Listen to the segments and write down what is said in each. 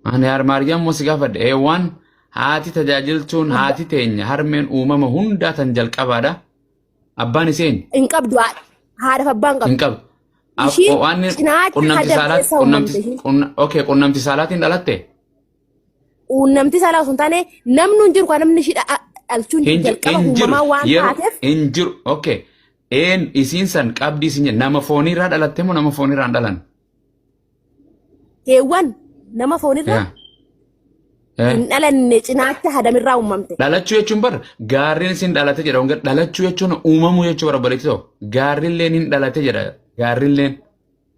Ani Maariyaam moo si gaafadhe. Heewwan haati tajaajiltuun haati teenya harmeen uumama hundaa tan jalqabaadha. Abbaan isee eenyu? Hin qabdu haadha. Haadhaaf abbaa hin Hin qabdu. qabdu. Ishiin Waan cinaacha qunnamti hadam saalaat keessa qunnamti uumamte ishiin. okay, qunnamti saalaatiin dhalatte? Quunnamtii saalaa osoo hin taane namni hin jiru kan namni ishii dhalchuun Hin jiru jalqaba hin jiru uumamaa waan yeroo taateef hin jiru okay. Een isiin san qabdii isin jedhe nama fooniirraa dhalatte moo nama fooniirraa hin dhalan? Heewwan nama foonirraa Yaa. Eh. hin dhalanne, cinaacha hadamirraa uumamte. Dhalachuu jechuun bar gaarreen isin dhalate jedha. Dhalachuu jechuun uumamuu jechuu bara obboleetti ta'u. Gaarrilleen hin dhalate jedha. Gaarrilleen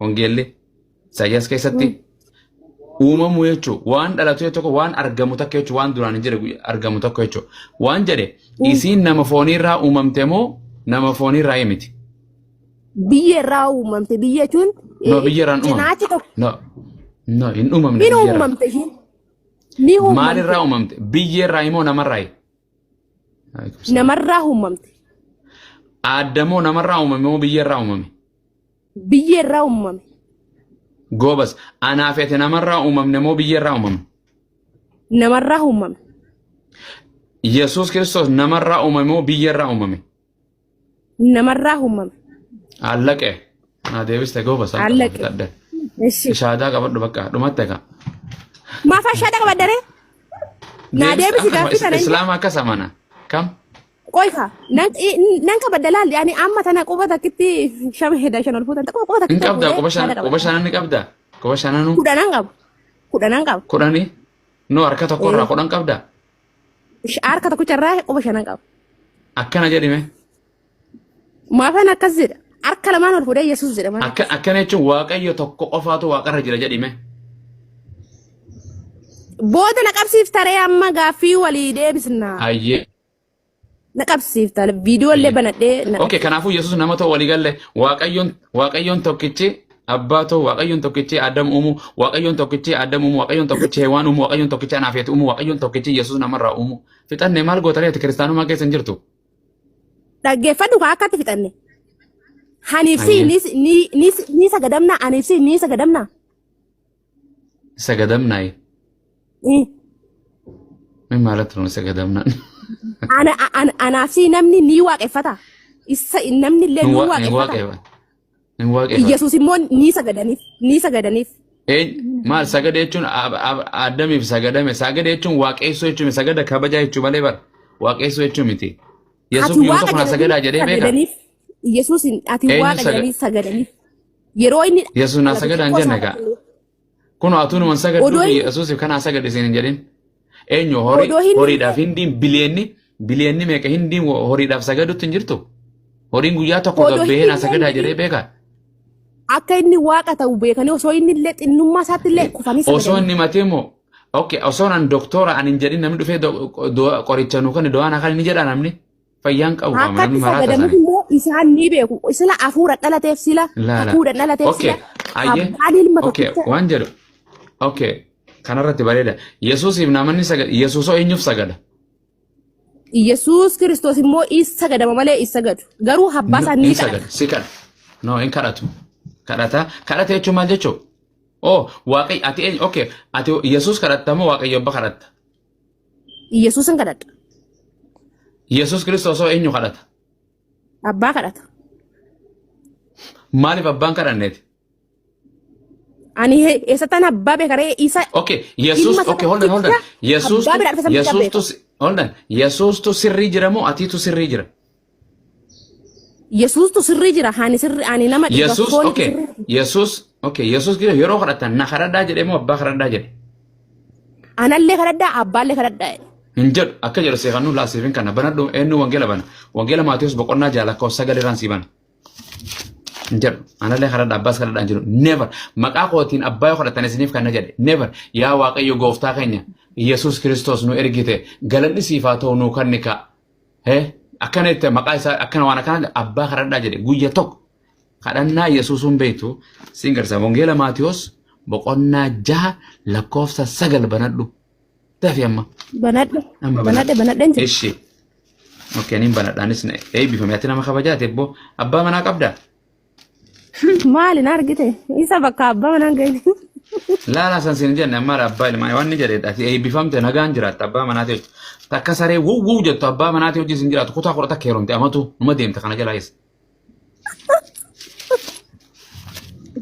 wangeelli Isaayyaas keessatti uumamuu jechuu waan dhalatu tokko, waan argamu tokko jechuu, waan duraan hin jedhe argamu tokko jechuu. Waan jedhe isiin nama fooniirraa uumamte moo nama fooniirraa miti? Biyya irraa uumamte. Biyya jechuun No, biyya irraa hin uumamne. cinaachi tokko No, no, hin uumamne ni biyya irraa. uumamte ishiin. Ni uumamte. Maalirraa uumamte? Biyya irraa immoo namarraa? Namarraa uumamte. Aaddamoo namarraa uumame moo biyya irraa uumame? Biyya irraa uumame. Goobas, anaaf ati namarraa uumamne moo biyya irraa uumamne? Namarraa uumame. Yesuus Kiristoos namarraa uumame moo biyya irraa uumame? Namarraa uumame. Allaqe. Naa deebiste goobas. Allaqe. Eshi. Shaadaa qabadhu, bakka dhumatte ka. Maaf ashaada qabaddaree? Naa deebisi gaaffii kana hin Islaama akkas amana. Kam? Qoyka nan nan qabadda laalli, ani amma tana quba takkitti shama heda shan ol fuutan quba Hin takkitti qabda quba shan, quba shanan ni qabda. Quba shananuu. 10n qaba. 10n qaba. 10? No, harka tokko irraa 10 qabda. Harka tokkicharraa quba shanan qaba. Akkana jedhime. Maafan akkas jedha? Harka lamaan ol fuudhee Yesuus jedha malee. Akkana jechuun Waaqayyo tokko qofaatu waaqarra jira jedhime. Booda na qabsiifta ree, amma gaaffii walii deebisna. Hayyee. Na qabsiifta, viidiyoo illee banadhee na Okay, kanaafuu Yesuus nama ta'u walii galle. Waaqayyoon tokkichi abbaa ta'u, Waaqayyoon tokkichi Adam uumu, Waaqayyoon tokkichi Adam uumu, Waaqayyoon tokkichi Hewaan uumu, Waaqayyoon tokkichi anaaf ati uumu, Waaqayyoon tokkichi Yesuus namarraa uumu. Fixanne, maal gootaree ati kiristaanummaa keessa hin jirtu? Dhaggeeffadhu kaa akkatti fixanne. Haniif si Hayyee. ni ni ni ni sagadamna, aniif si ni sagadamna. Sagadamnaayi. Min maalatti nu sagadamnaan? Anaaf si namni ni waaqeffata. Isa namni illee ni Hin waaqeffata. waaqeffata. Hin waaqeffata. Yesuus immoo ni sagadaniif, ni sagadaniif. Maal sagada jechuun? Addamiif sagadame, sagada jechuun waaqessuu jechuun, sagada kabajaa jechuu malee bara waaqessuu jechuu miti. Yesuus Ati guyyaa waaqa tokko na sagadaa jedhee beeka. sagadaniif. Yesuus ati Eenyu waaqa jedhanii sagadaniif. Yeroo inni Yesuus na sagadaa hin jenne gaa. Kun atuu numan sagaddu Odoo inni- Yesuusiif kanaa sagade isin hin jedhin. Eenyu horii Odoo inni- horiidhaaf hindiin biliyoonni meeqa hindiin horiidhaaf sagadutti hin jirtu. Horiin guyyaa tokko Odoo gabbee na hindi- sagadaa jedhee beeka. Akka inni waaqa ta'u beekanii osoo inni illee xinnummaa isaatti illee kufanii Osoo sagadanii. inni matee moo, okay, osoo nan doktora ani hin jedhin namni dhufee qoricha nu kan do'aan kan inni jedha, namni fayyaan qabu qaama Akka namni itti maraata sagadamuuf sana. immoo isaan ni beeku. Sila hafuura dhalateef, sila Laala. hafuura dhalateef, Okay, sila ayyee. abbaan ilma Okay, tokkicha. waan jedhu. Okay, kanarratti bareeda. Yesuusiif namoonni sagada. Yesuusoo eenyuuf sagada? Yesuus Kiristoos immoo isa sagadama malee isa sagadu. Garuu abbaa isaa ni Hin kadhata. sagadu. Si kadha. No, hin kadhatu. Kadhata. Kadhata jechuun maal jechuu? Oh, Waaqayyo ati eenyu? Okay, ati Yesuus kadhatta moo Waaqayyo abbaa kadhatta? Yesuus hin kadhadha. Yesuus Kiristoosoo eenyu kadhata? Abbaa kadhata. Maaliif abbaan kadhanneeti? Ani eessattaan abbaa beekaree isa Okay, Yesuus, ilma isa okay, hold on, hold on. tokkicha Yesuustu, abbaa bira dhufe san bichaa Yesuustu, beeka. hold on. Yesuustu sirrii jira moo atiitu sirrii jira? Yesuustu sirrii jira. Ani sirrii, ani nama dhiiga Yesuus, foonitu okay, sirrii. Yesuus, okay, Yesuus kiristoos yeroo kadhatan na kadhadhaa jedhee moo abbaa kadhadhaa jedhe? Anallee kadhadhaa, abbaallee kadhadhaa jedhe. Hin jedhu, akka jedhu seeqannuu laasiifin kana banadhu, eenyu wangeela bana. Wangeela Maatiyus boqonnaa 6 lakkoofsa 9 irraan sii bana. Hin jedhu. Anallee kadhadha, abbaas kadhadhaa hin jedhu. Never. Maqaa kootiin abbaa yoo kadhatan isiniif kana jedhe. Never. Yaa Waaqayyo gooftaa keenya Yesuus Kiristoos nu ergite, galanni siif haa ta'u, nuu kanni ka'a. Hee, akkana jette, maqaa isaa akkana waan akkana abbaa kadhadhaa jedhe guyya tokko kadhannaa Yesuusuun beektu siin garsa. Wangeela Maatiyus boqonnaa 6 lakkoofsa 9 banadhu. Dafi amma. Banadhe. Amma. Banadhe, banadheen jira. Ishi. Okay, niin banadhaanis na eebbifame. Ati nama kabajaate ebboo. Abbaa manaa qabdaa? Maali na argite? Isa bakka abbaa manaan ga'e. Laala san siin jenne amma abbaa ilmaa waan ni jedhe ati eebbifamte nagaan jiraatta abbaa manaati hojii. Takka saree wuu wuu jettu abbaa manaati hojii sin jiraatu kutaa kudha takka heerumte amatu numa deemte kana jalaa eessa.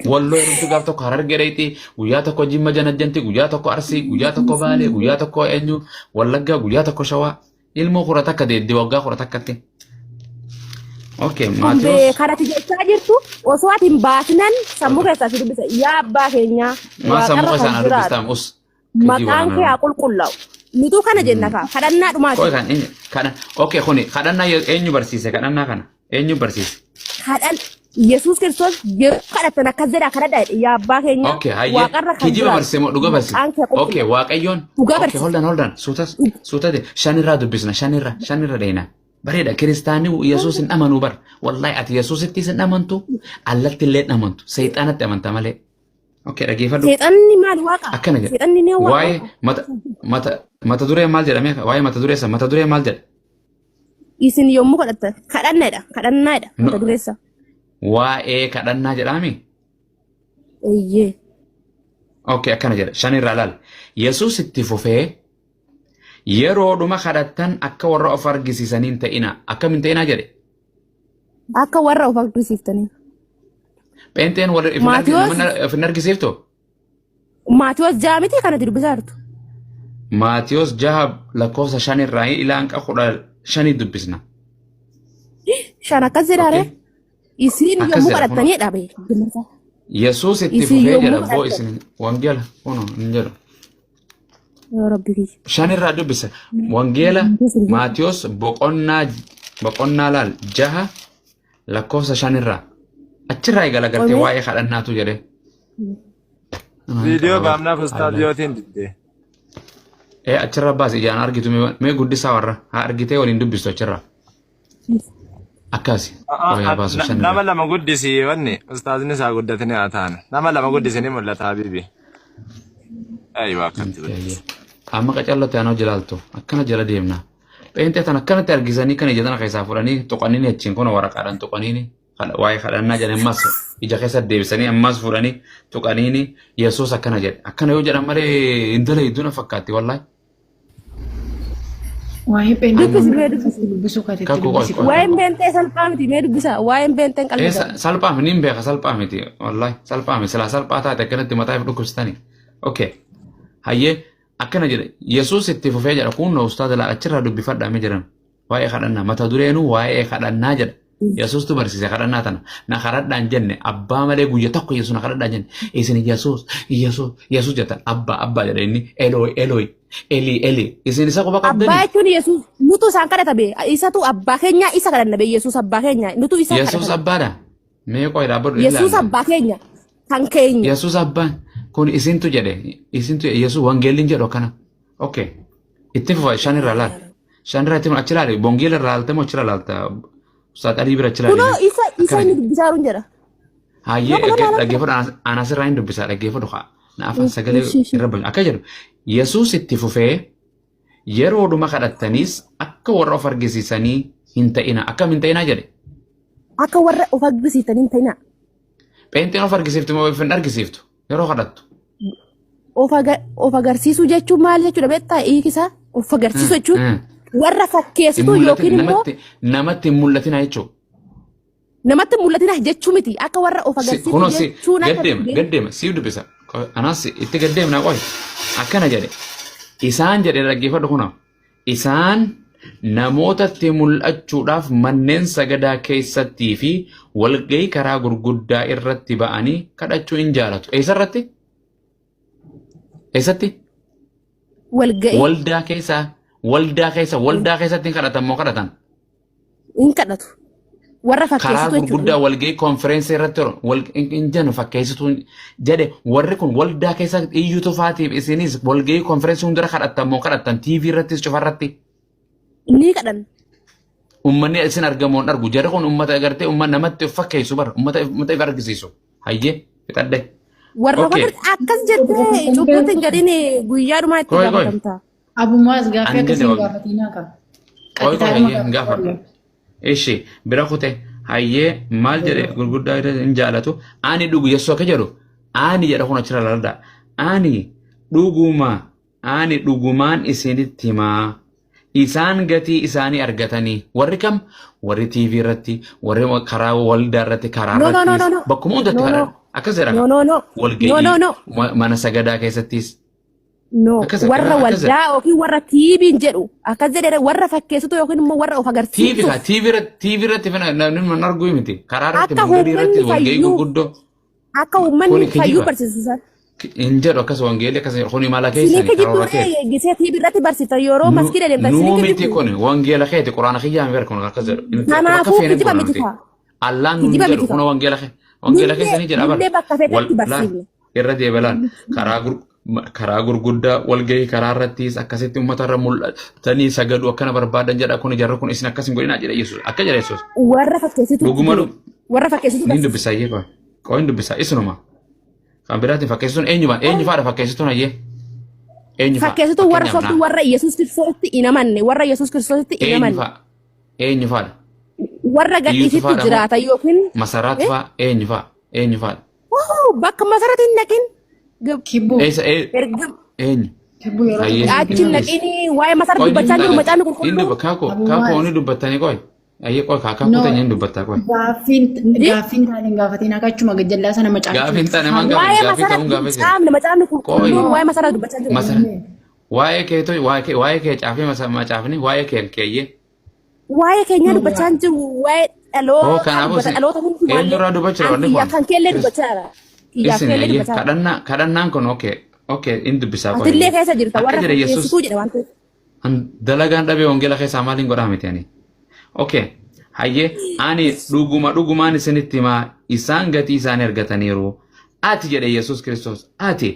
Walloo heerumtu gaaf tokko Harargee dheeyti guyyaa tokko Jimma janajjanti guyyaa tokko Arsii guyyaa tokko Baalee guyyaa tokko eenyu Wallaggaa guyyaa tokko Shawaa ilmoo kudha takka deedde waggaa kudha takkatti. Okay, Kun bee Maatiyus kanati jechaa jirtu osoo ati hin baasinan sammuu keessaa si dubbisa. Yaa abbaa keenyaa maa sammuu waaqarra keessaa kan na jiraatu dubbistaan us kijii maqaan kee waraana. haa qulqullaa'u. Nutuu kana jenna kaa kadhannaa dhumaati. Qoy kan eenyu kana okay kuni kadhannaa eenyu barsiise kadhannaa kana eenyu barsiise? Kadhan Yesuus Kiristoos yeroo kadhattan akkas jedhaa kadhadhaa jedhe yaa abbaa keenya Okay hayyee waaqarra kan kijiba jiraatu barsiise moo dhuga barsiise? maqaan kee haa Okay qulqullaa'u. waaqayyoon Dhugaa okay barsiise. hold on hold on suutas suutate shanirraa dubbisna shanirra shanirra dheena. Bareeda kiristaanni Yesuus hin amanuu bar wallahi ati Yesuusittis hin amantu allatti illee hin amantu seexaanatti amanta malee. Okay dhaggeeffadhu. Seexanni maali waaqa? Akkana jedha. Seexanni ni waaqa. Waa'ee mata mata mata duree maal jedhamee waa'ee mata duree san mata duree maal jedha? Isin yommuu kadhattan kadhannaadha kadhannaadha No. mata dureessa. Waa'ee kadhannaa jedhaami? Eeyyee. Okay akkana jedha shan irraa laal. Yesuus itti fufee yeroodhuma kadhattan akka warra of argisiisanii hin ta'inaa. Akkam hin ta'inaa jedhe. Akka warra of argisiiftanii. Pheenxeen warra if hin Maatiyos of hin argisiiftu? Maatiyos ja'a miti kanatti dubbisaa jirtu. Maatiyos jaha lakkoofsa shan irraa ilaa hanqa kudha shanii dubbisna. Shan akkas jedhaare. Okay. Isin Akkas yommuu jedha kunoo. kadhattanii dhabe. Yesuus itti Isin fufee yommuu jedha boo kadhattan. isin wangeela kunoo hin jedhu. Yaa Rabbi kiyya. Shan irraa dubbisa. Wangeela Maatiyos boqonnaa boqonnaa laal jaha lakkoofsa shan irraa. Achirraa eegala gartee Qomee waa'ee kadhannaatu jedhe. Viidiyoo baamnaaf istaadiyootiin diddee. Ee achirra baas ijaan argitu mee guddisaa warra haa argitee waliin dubbistu achirraa. Akkasi. Qoyaa baasu shan Nama irraa. lama guddisi wanni ustaazni isaa guddatanii haa ta'an. Nama lama guddisi ni mul'ata habiibi. Aywa akkatti guddisi. Amma qacallotti anoo jilaaltu akkana jala deemna. Pheenxee tan akkanatti argisanii kan ija tana keessaa fudhanii tuqanii achiin kun waraqaadhaan tuqanii waa'ee kadhannaa jedhan ammas ija keessa deebisanii ammas fuudhanii tuqanii Yesuus akkana jedhe. Akkana yoo jedhan malee hin dalaydu na fakkaatti wallaahi. Waa'ee Dubbisi pheenxee mee dubbisi. dubbisuu katetti Kakuu qoy dubbisi. qoy. Waa'een beenxee salphaa miti mee dubbisa. Waa'een beenxeen Ee qalbii qaba. salphaa miti niin beeka salphaa miti wallaahi salphaa miti silaa salphaa taate akkanatti mataa if dhukkubsitanii. Okay. Hayyee akkana jedhe Yesuus itti fufee jedha kun ustaaza laal achirraa dubbifadhaa mee jedhan waa'ee kadhannaa mata dureenuu waa'ee kadhannaa jedha. Yesuustu barsiise kadhannaa tana na kadhadhaan jenne abbaa malee guyya tokko Yesuus na kadhadhaan jenne isin Yesuus Yesuus Yesuus jettan abbaa abbaa jedha inni Elooy Elooy Eli Eli isin isa quba Abbaa qabdanii jechuun Yesuus nutu isaan kadhata bee isatu abbaa keenya isa kadhanna bee Yesuus abbaa keenya nutu isa Yesuus kadhata. abbaadha mee qoy dhaabbadhu Yesuus ilaalla. abbaa keenya kan keenya. Yesuus abbaan kun isintu jedhe isintu Yesuus wangeelliin jedhu akkana. Okay. Itti fufa shan irraa laal. Shan irraa itti fufa achi laali. Wangeela irraa laalta moo achirraa laalta? Ustaad Alii bira achi laali. Kunoo isa isa Akkana inni jedhe. dubbisaa jiru jedha. Hayyee Nama nama dhaggeeffadhu ana asirraa hin dubbisaa dhaggeeffadhu haa. Na afaan sagalee Ishii ishii. irra bahu. Akka jedhu Yesuus itti fufee yeroodhuma kadhattaniis akka warra of argisiisanii hin ta'ina. Akkam hin ta'inaa jedhe. Akka warra of argisiiftanii hin ta'inaa. Pheenxeen of argisiiftu moo of hin argisiiftu yeroo kadhattu? Of agarsiisuu jechuun maal jechuudha beektaa hiikisaa? Of agarsiisuu jechuun warra Hin fakkeessituu mul'atin yookiin immoo namatti namatti hin mul'atina jechuudha. namatti hin mul'atina jechuu miti. Akka warra of agarsiisuu Kunoo si jechuun akka gaddeema gaddeema siif dubbisa. Anaas itti gaddeemna qoy. Akkana jedhe. Isaan jedhe dhaggeeffadhu kunoo. Isaan namootatti mul'achuudhaaf manneen sagadaa keessattii fi walga'ii karaa gurguddaa irratti ba'anii kadhachuu in jaalatu. Eessarratti? Eessatti? Walga'ii Waldaa keessa, waldaa keessa, waldaa keessatti hin kadhatan moo kadhatan? hin kadhatu. Warra Karaa fakkeessitu jechuudha. gurguddaa walga'ii konfereensii irratti yeroo wal hin jennu fakkeessituu jedhe warri kun waldaa keessa iyyuu tufaatiif isinis walga'ii konfereensii hundara kadhattan moo kadhattan TV irrattis cufarratti Ni kadhan. ummanni isin argamu hin argu jarri kun ummata agartee umma namatti of fakkeessu bara ummata ummata if argisiisu hayyee fixadhe. Warra Okay. warra akkas jettee cubbuutti hin jedhin guyyaa dhumaa itti Koi koi. gaafatamta. Abumaas gaaffii Ani akkasii jenne hin gaafatinaa qaba. Koi koi Qaxxaamura hayyee hin gaafadhu. Ishi bira kute hayyee maal jedhe gurguddaa irra hin jaalatu ani dhugu Yesuus akka jedhu ani jedha kun achirra laladha. Ani dhuguma ani dhugumaan isinitti himaa. Isaan gatii isaanii argatanii warri kam warri TV irratti warri karaa waldaa irratti karaa No, no, no, irrattis no, no. bakkuma hundatti No, no. kadhadha. Akkas jedha. No, no, no. Walga'ii No, no, no. mana sagadaa keessattis No, akkas warra akkas waldaa yookiin warra tiibiin jedhu akkas jedhee warra fakkeessitu yookiin immoo warra of TV agarsiiftu ka TV irratti TV irratti fina namni mana arguu miti. Karaa irratti akka mangadii irratti uummanni walga'ii fayyuu gurguddoo akka kuni uummanni fayyuu kijiba. barsiisu san. Hin jedhu akkas wangeelli akkas kuni mala Isinii keessani kijibdu karoora keeti. gisee tiibii irratti barsiiftan yeroo maskiidha deemtan Nuu isinii miti kijibdu. kun wangeela keeti quraana kiyyaan beeku kun akkas jedhu. Nuti akka Kanaafuu feene kijiba goona miti nuti. kaa. Allaan nuun Kijiba jedhu miti kun kaa. wangeela kee wangeela Nullee keessanii jedha bar. nullee bakka feetetti Wal laal barsiifne. irra deebilaan karaa karaa gurguddaa walgahii karaa irrattis akkasitti uummata irra mul'atanii sagaduu akkana barbaadan jedha kun jarri kun isin akkas hin godhinaa jedha Yesuus akka jedha Yesuus. Warra fakkeessitu Dhuguma jiru. Warra fakkeessitu Niin barsiisa. dubbisaa iyyee qoy. Qoy hin dubbisaa isinuma. Kan biraatiin fakkeessituun eenyuma eenyu faadha fakkeessituun ayyee. Eenyu fa'a Fakkeessitu warra fakkeenyaaf sobdu naa warra Yesuus Kiristoositti hin amanne warra Yesuus Kiristoositti hin eenyu amanne fa'a eenyu faadha warra Iyyuutu gadhiisitti faadha moo jiraatan yookiin Masaraat fa'a eenyu fa'a eenyu faadha. Wow, bakka masarati hin naqin. Kibboo Eessa Erga eenyu kibboo yeroo hayyee tokko achi hin please. naqin waa'ee masara Qoy ni dubbachaa jiru dubbatta macaafni hin qulqulluun. dubba kaakoo Abu kaakoo Muaz ni dubbattanii qoy hayyee qoy kaakuu no teenya hin dubbattaa qoy. gaaffiin Ndi gaaffiin taane hin gaafatiin akka achuma gajjallaa sana macaafa Gaafiin taane maan gaafate waa'ee gaafii masara ta'uun gaafii jira. caamne macaafni Qoy qulqulluun no waa'ee masara dubbachaa jiru. masara waa'ee keeto waa'ee kee caafii macaafni waa'ee kee keeyyee. Waa'ee keenyaa no dubbachaa hin jiru waa'ee Hoo dhalootaa kanaafuu dubbata isin dhaloota hundumaallee eenyurraa dubbachuu an wanni kiyyaa kun kan keellee dubbachaa jira. Kiyyaaf isin keellee ayyee dubbachaa jira. kadhannaa kadhannaan kun okay okay in dubbisaa qoy Atillee ayyee keessa jirta akka warra jedhe Yesuus fakkeessituu jedha waan ta'eef. an dalagaan dhabee wangeela keessaa maaliin godhaa miti ani okay hayyee ani dhuguma dhugumaan isinitti himaa isaan gatii isaanii argataniiru ati jedhe Yesuus Kiristoos ati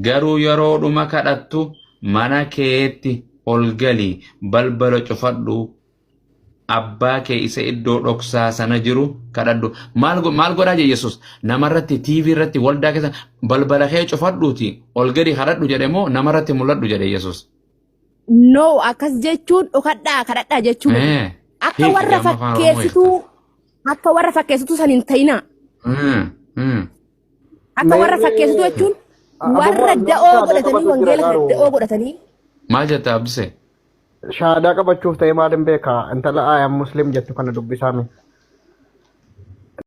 garuu yeroo dhuma kadhattu mana keetti ol gali balbala cufadhu abbaa kee isa iddoo dhoksaa sana jiru kadhadhu. Maal maal godhaa jedhe Yesuus? Namarratti TV irratti waldaa keessa balbala kee cufadhuuti ol gadi kadhadhu jedhe moo namarratti mul'adhu jedhe Yesuus? No akkas jechuun dhokadhaa kadhadhaa jechuu miti. Akka Hiiki warra amma afaan Oromoo hiikta. fakkeessituu akka warra fakkeessituu san hin ta'inaa. Akka warra fakkeessituu jechuun warra Abu da'oo Muaz godhatanii qabatu jira wangeela kana garuu da'oo godhatanii Maal jetta Abdusee? Shahaadaa qabachuuf ta'e maal hin beekaa intala ayaan muslim jettu kana dubbisaame.